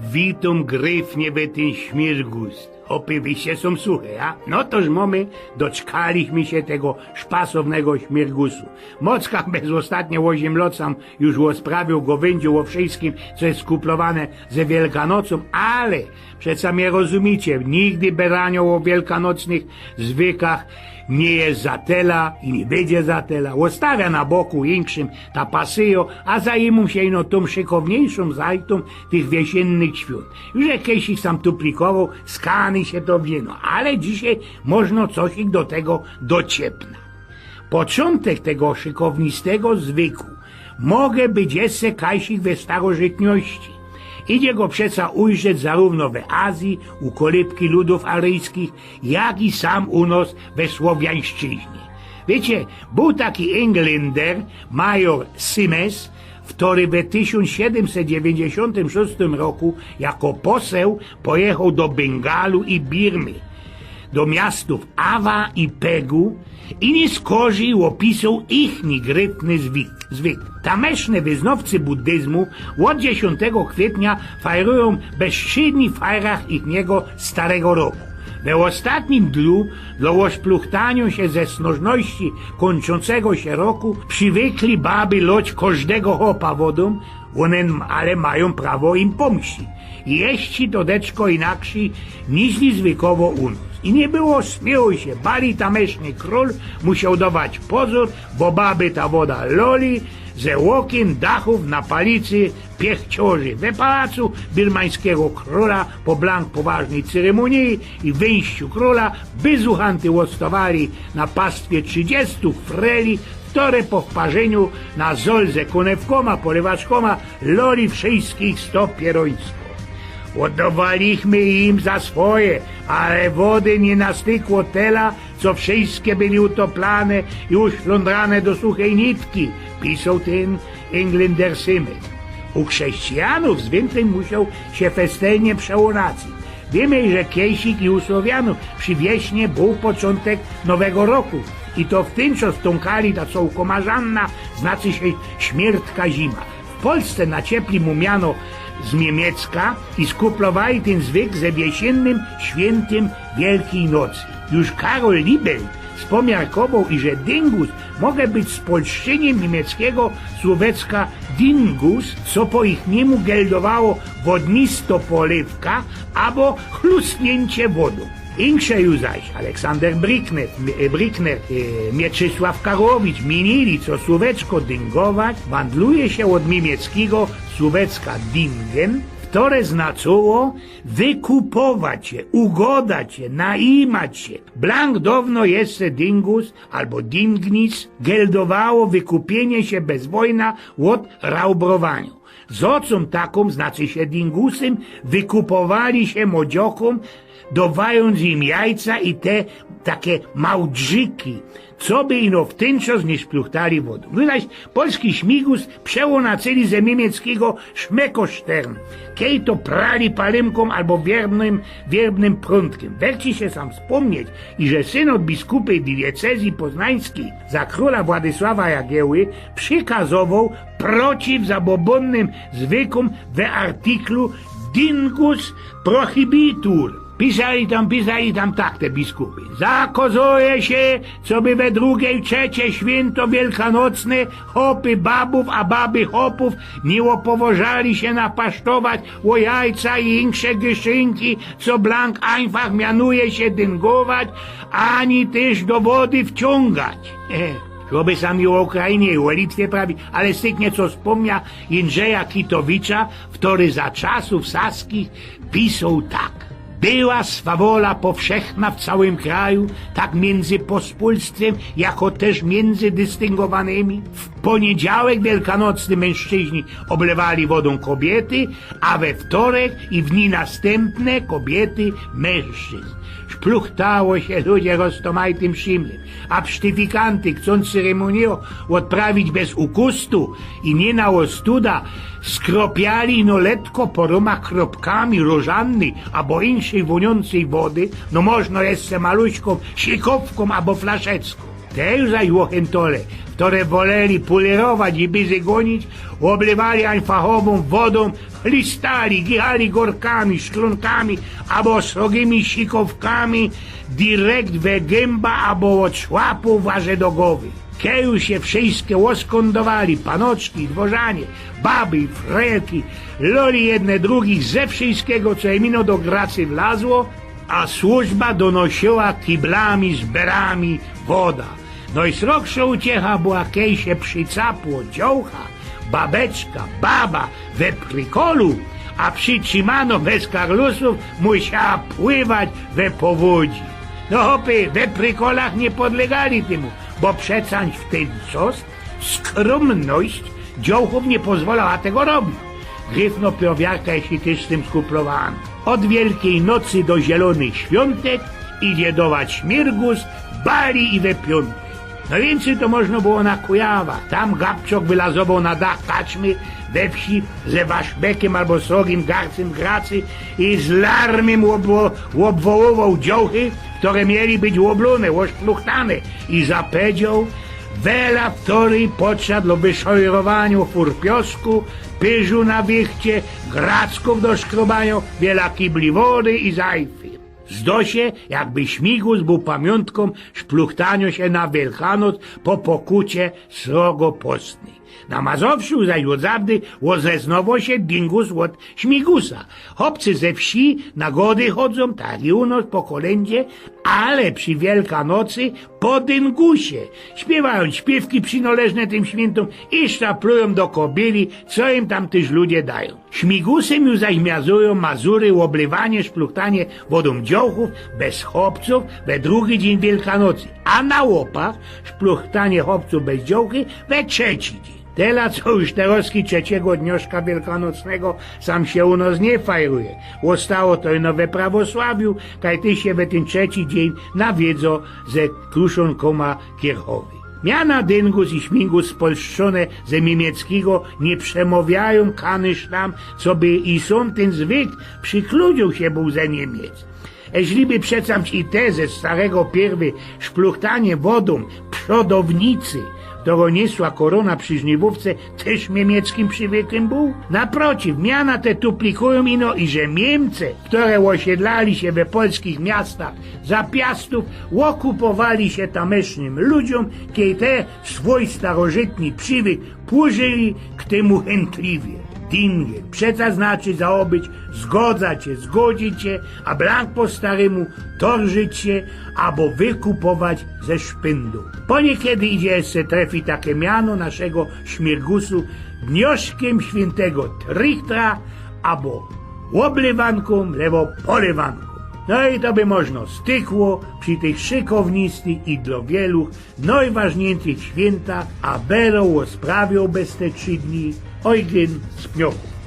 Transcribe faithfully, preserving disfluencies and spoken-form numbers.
Witōm gryfnie we tyn śmirgus. Chopy, wyście sōm suche, a? No toż mōmy, doczkaliśmy sie tego szpasownego śmirgusu. Mocka bez ôstatnio ôziym lot sam już ôsprawiōł gowyndzi ô wszyjskim, co je skuplowane ze Wielkanocōm, ale przeca mie rozumicie, nigdy beraniŏ ô wielkanocnych zwykach niy je za tela i niy bydzie za tela. Ôstawia na boku inkszym ta pasyjŏ, a zajmōm sie ino tōm szykowniejszōm zajtōm tych wiesiynnych świōnt. Już jakeś ich sam tuplikowoł, skany sie to wino, ale dzisiej możno coś ich do tego dociepna. Poczōntek tego szykownistego zwyku może być jeszcze kajsik we starożytności. Idzie go przeca ujrzeć zarōwno we Azji, u kolybki ludōw aryjskich, jak i sam u nos we Słowiańszczyźnie. Wiycie, bōł taki Englynder, major Symes, ftory we tysiōnc siedymset dziewiyńćdziesiōntym szōstym roku jako poseł pojechoł do Bengalu i Birmy, do miastōw Awa i Pegu, i niy skorzij ôpisoł ichni gryfny zwyk. Zwyk. Tamyszne wyznŏwcy buddyzmu ôd dziesiōntego kwietnia fajrujōm bezstrzydni fajrach ichniego starego roku. We ôstatnim dlu, dlo ôszpluchtaniŏ sie ze snożności kōńczōncego sie roku, przywykli baby loć kożdego chopa wodōm, ône ale majōm prawo im pōmścić. I jeszcze to deczko inakszyj, niźli zwykowo u nos. I niy było, smiyło sie, bali tamyszny krōl musioł dować pozōr, bo baby ta woda loli ze ôkyn, dachōw, na palicy, piechciŏrzy. We pałacu birmańskigo krōla po blank poważnyj ceremoniji i wyjściu krōla byzuchanty ôstowali na pastwie trzidziestu freli, ftory po wparzyniu na zol ze kōnewkōma, polewaczkōma loli wszyjskich sto pierōńsko. Ôddŏwaliśmy im za swoje, ale wody niy nastykło tela, co wszyjske byli utoplane i uszlōndrane do suchej nitki, pisoł tyn Englynder Symes. U chrześcijanōw zwyntyń musioł sie festelnie przełōnacyć. Wiymy, że kejsik i u Słowianōw przi wieśnie bōł poczōntek nowego roku. I to w tyn czas tōnkali ta cołkōmarzanna, znaczy sie śmiertka zima. W Polsce na ciepli mu miano z Niymiecka i skuplowali tyn zwyk ze wiesiynnym świyntym Wielkij Nocy. Już Karol Libel spomiarkowoł, iże dyngus może być spolszczyniym niymieckigo słōweczka dingus, co po ichnymu geldowało wodnisto polywka abo chlusniyncie wodōm. Inksze już zaś Aleksander Brickner, e, Brickner, e, Mieczysław Karłowicz miynili, co słōweczko dyngować wandluje sie ôd niymieckigo słōweczka dingen, ftory znaczyło wykupować sie, ugodać sie, naimać sie. Blank downo jeszcze dingus abo dingnis geldowało wykupiynie sie bez wojna ôd raubrowaniŏ. Z ôcōm takōm, znaczy sie dingusym, wykupowali sie młodziokōm, dŏwajōnc im jajca i te take małdrzyki, coby ino w tyn czas niy szpluchtali wodōm. Wyraź polski śmigus przełōnacyli ze niymieckigo Schmeckosztern, kej to prali palymkōm abo wierbnym, wierbnym prōntkiym. Werci sie sam spōmnieć, iże synod biskupy diecezji poznańskij za krōla Władysława Jagieły przikazowoł przeciw zabobōnnym zwykōm we artiklu Dingus prohibitur. Pisali tam, pisali tam tak te biskupy. Zakŏzuje sie, coby we drugie i trzecie świynto wielkanocne chopy babōw, a baby chopōw niy ôpoważali sie napasztować ô jajca i inksze gyszynki, co blank einfach mianuje sie dyngować, ani tyż do wody wciōngać. E, żebŏ sam i ô Ukrainie, i ô Litwie prawić, ale styknie co spōmnia Jindrzeja Kitowicza, ftory za czasōw saskich pisoł tak. Była swawola powszechna w cołkim kraju, tak miyndzy pospōlstwym, jako tyż miyndzy dystyngowanymi. W pōniedziałek wielkanocny myńszczyźni ôblywali wodōm kobiyty, a we wtorek i w dni nastympne kobiyty myńszczyzn. Szpluchtało sie ludzie roztōmajtym szimlym, a psztyfikanty, chcōnc ceremonijŏ ôdprawić bez ukustu i niy na ôstuda, skropiali no letko pōrōma kropkami rożannyj abo inkszyj wōniōncyj wody, no możno jeszcze maluśkōm sikowkōm abo flaszeczkōm. Te już zaś ôchentole, ftore woleli pulerować i byzy gōnić, ôblywali ań fachowōm wodōm, chlistali, gichali gorkami, szklōnkami abo srogimi sikowkami direkt we gymba abo ôd szłapōw aże do gowy. Kej już sie wszyjske ôskōndowali, panoczki, dworzanie, baby, frelki, loli jedne drugich ze wszyjskigo, co im ino do gracy wlazło, a służba donosyła kiblami z berami woda. Nojsrogszŏ uciecha była, kej sie przicapło dziołcha, babeczka, baba we prikolu, a przitrzimano bez karlusōw musiała pływać we powodzi. No chopy we prikolach niy podlegali tymu, bo przecaś w tyn czas skrōmność dziołchōw niy pozwolała tego robić. Gryfno piowiarka je tyż z tym skuplowana. Ôd Wielkij Nocy do Zielōnych Świōntek idzie dować śmyrgus, bali i we piōntek. No wiyncyj to można było na Kujawach. Tam gapciok wylazowoł na dach kaczmy we wsi ze waszbekym abo srogim garcym gracy i z larmym ôbwo-, ôbwoływoł dziołchy, ftore mieli być ôblōne, ôszpluchtane, i zapowiedzioł: wela, ftōry potrzeba do wyszojrowaniŏ fur piŏsku, pyżu na wichcie, grackōw do szkrobaniŏ, wiela kibli wody i zajfy. Zdŏ sie, jakby śmigus bōł pamiōntkōm szpluchtaniŏ sie na Wielkanoc po pokucie srogo pŏstnyj. Na Mazowszu zaś ôd zawdy ôdeznowoł sie dyngus ôd śmigusa. Chopcy ze wsi na gody chodzōm, tak i u nos po kolyndzie, ale przi Wielkanocy po dyngusie. Śpiywajōm śpiywki przinŏleżne tym świyntōm i sztaplujōm do kobyli, co im tam tyż ludzie dajōm. Śmigusym już zaś miazujōm Mazury ôblywanie, szpluchtanie wodōm dziołchōw bez chopcōw we drugi dziyń Wielkanocy, a na Łopach szpluchtanie chopcōw bez dziołchy we trzeci dziyń. Tela, co już terŏzki trzecigo dnioszka wielkanocnego sam sie u nos niy fajruje. Ôstało to ino we prawosławiu, kaj tyż sie we tyn trzeci dziyń nawiedzo ze kruszōnkōma kierchowyj. Miana dyngus i śmigus spolszczōne ze miymieckigo niy przemŏwiajōm kanyszlam, coby i sōm tyn zwyk przikludziōł sie bōł ze Miymiec. Eźli by przecam i te ze starego pierwy szpluchtanie wodōm przodownicy, ftoro niesła korōna przi żniwōwce, tyż miymieckim przywykym bōł? Naprociw, miana te tuplikujōm ino, iże Miymice, ftore ôsiedlali sie we polskich miastach za Piastōw, ôkupowali sie tamysznym ludziōm, kej te swōj starożytny przywyk płużyli k tymu chyntliwie. Dynge, przeca znaczy zaobyć, zgodzać sie, zgodzić sie, a blank po starymu torżyć sie abo wykupować ze szpyndōm. Poniykedy idzie jeszcze trefić take miano naszego śmyrgusu dnioszkym świyntego Trichtra abo ôblywankōm, lebo polywankōm. No i to by można stykło przi tych szykownistych i dlŏ wielu nojważniyjszych świyntach, a bero ôsprawioł bez te trzi dni Ojgyn z Pniochōw.